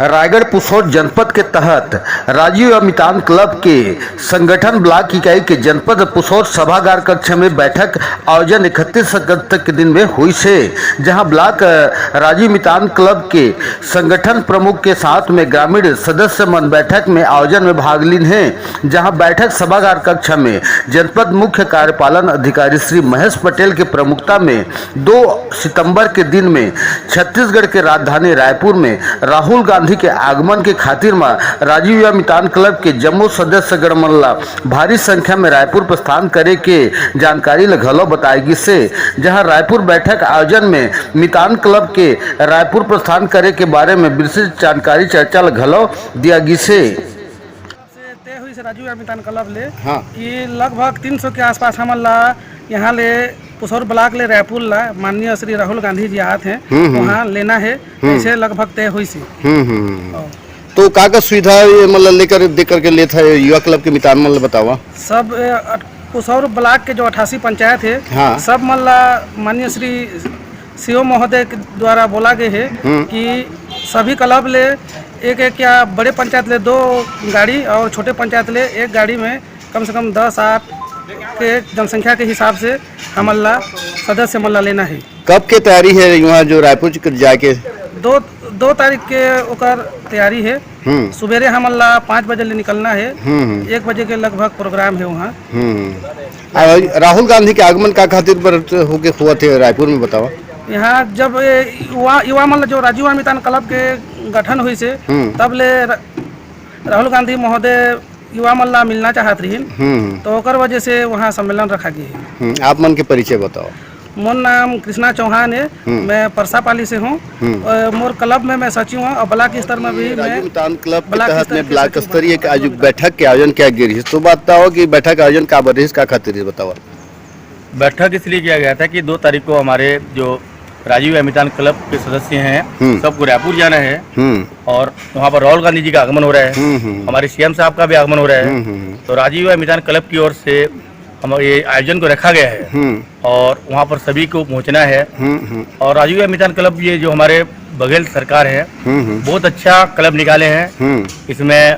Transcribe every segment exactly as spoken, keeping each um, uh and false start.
रायगढ़ पुसौर जनपद के तहत राजीव अमितान क्लब के संगठन ब्लॉक इकाई के जनपद पुसौर सभागार कक्ष में बैठक आयोजन इकतीस अगस्त के दिन में होइस हे, जहां ब्लॉक, अ, राजीव अमितान क्लब के संगठन प्रमुख के साथ में ग्रामीण सदस्य मन बैठक में आयोजन में भाग लीन हे, जहां बैठक सभागार कक्ष में जनपद मुख्य कार्यपालन अधिकारी श्री महेश पटेल के प्रमुखता में दो सितंबर के दिन में छत्तीसगढ़ के राजधानी रायपुर में राहुल गांधी के आगमन के खातिर म राजीव अमितान क्लब के जम्मो सदस्य गण मन ला भारी संख्या में रायपुर प्रस्थान करे के जानकारी ल घलो बताए गिस हे, जहां रायपुर बैठक आयोजन में मितान क्लब के रायपुर प्रस्थान करे के बारे में विस्तृत जानकारी चर्चा ल घलो दिया गिस हे। से तय हुई से राजीव अमितान क्लब ले हाँ। कि लगभग तीन सौ के आसपास हमन ला यहाँ ले पुसौर ब्लॉक ले रायपुर ला माननीय श्री राहुल गांधी जी आत हैं, हम्म, हम्म। वहाँ लेना है, हम्म। ऐसे लगभग तय हुई सी। हम्म, हम्म, हम्म। हाँ। तो का का सुविधा ये मतलब लेकर दे करके लेत है युवा क्लब के मितान मन ल बतावा? सब, ए, अट-, पुसौर ब्लॉक के जो अट्ठासी पंचायत है, हाँ। सब मन ला माननीय श्री सीओ महोदय के द्वारा बोला गए है हम्म। कि सभी क्लब ले एक एक या बड़े पंचायत ले दो गाड़ी और छोटे पंचायत ले एक गाड़ी में कम से कम दस आठ के जनसंख्या के हिसाब से हमन ला सदस्य मन ला लेना है। कब के तैयारी है यहाँ जो रायपुर च-, जाके? दो, दो तारीख के ओकर तैयारी है। हम्म। सुबेरे हमन ला पाँच बजे ले निकलना है। हम्म, हम्म। एक बजे के लगभग प्रोग्राम है वहाँ। हम्म। आ, राहुल गांधी के आगमन का खातिर बर होके हुआ थे रायपुर में बतावा? यहाँ जब ये युवा, युवा मन ला जो राजीव अमितान क्लब के गठन हुई से, हम्म। तब ले र-, राहुल गांधी महोदय युवा मन ला मिलना चाहत रहिन, हम्म। तो ओकर वजह से वहाँ सम्मेलन रखा गया है। हम्म, आप मन के परिचय बताओ। मोर नाम कृष्णा चौहान है, हम्म। मैं परसापाली से हूँ। हम्म। अ, मोर क्लब में मैं सचिव हूँ और ब्लॉक स्तर में भी मैं राजीव मितान क्लब के ब्लॉक तहत स्तर में के ब्लॉक सचिव स्तरीय बना के आज हूँ। बैठक के आयोजन किया गया रहिस, तो बताओ कि बैठक आयोजन का बर रहिस, का खातिर रहिस, बताओ। बैठक इसलिए किया गया था कि दो तारीख को हमारे जो राजीव अमितान क्लब के सदस्य हैं, हम्म। सबको रायपुर जाना है हम्म। और वहाँ पर राहुल गांधी जी का आगमन हो रहा है, हम्म, हम्म। हमारे सीएम साहब का भी आगमन हो रहा है। हम्म, हम्म, हम्म। तो राजीव अमितान क्लब की ओर से हम ये आयोजन को रखा गया है हम्म। और वहाँ पर सभी को पहुँचना है। हम्म, हम्म। और राजीव अमितान क्लब ये जो हमारे बघेल सरकार है, हम्म, हम्म। बहुत अच्छा क्लब निकाले हैं। हम्म। इसमें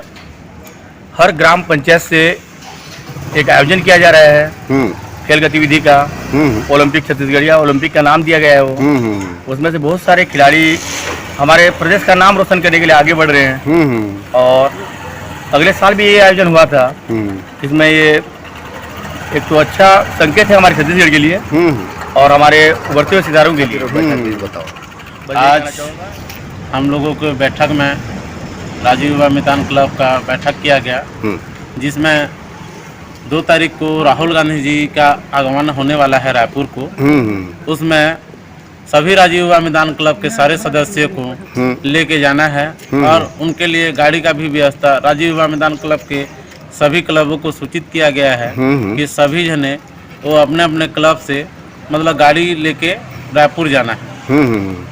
हर ग्राम पंचायत से एक आयोजन किया जा रहा है हम्म। खेल गतिविधि का। हम्म। ओलंपिक छत्तीसगढ़िया ओलंपिक का नाम दिया गया है वो। हम्म, हम्म। उसमें से बहुत सारे खिलाड़ी हमारे प्रदेश का नाम रोशन करने के लिए आगे बढ़ रहे हैं। हम्म, हम्म। और अगले साल भी ये आयोजन हुआ था, हम्म। इसमें ये एक तो अच्छा संकेत है हमारे छत्तीसगढ़ के लिए हम्म। और हमारे उभरते हुए सितारों के लिए। हम्म। बताओ। आज हम लोगों के बैठक में राजीव युवा मितान क्लब का बैठक किया गया, हम्म। जिसमें दो तारीख को राहुल गांधी जी का आगमन होने वाला है रायपुर को। हम्म, हम्म। उसमें सभी राजीव युवा मितान क्लब के सारे सदस्यों को हम्म। लेके जाना है हम्म। और उनके लिए गाड़ी का भी व्यवस्था राजीव युवा मितान क्लब के सभी क्लबों को सूचित किया गया है हम्म, हम्म। कि सभी जने वो अपने अपने क्लब से मतलब गाड़ी लेके रायपुर जाना है। हम्म, हम्म, हम्म।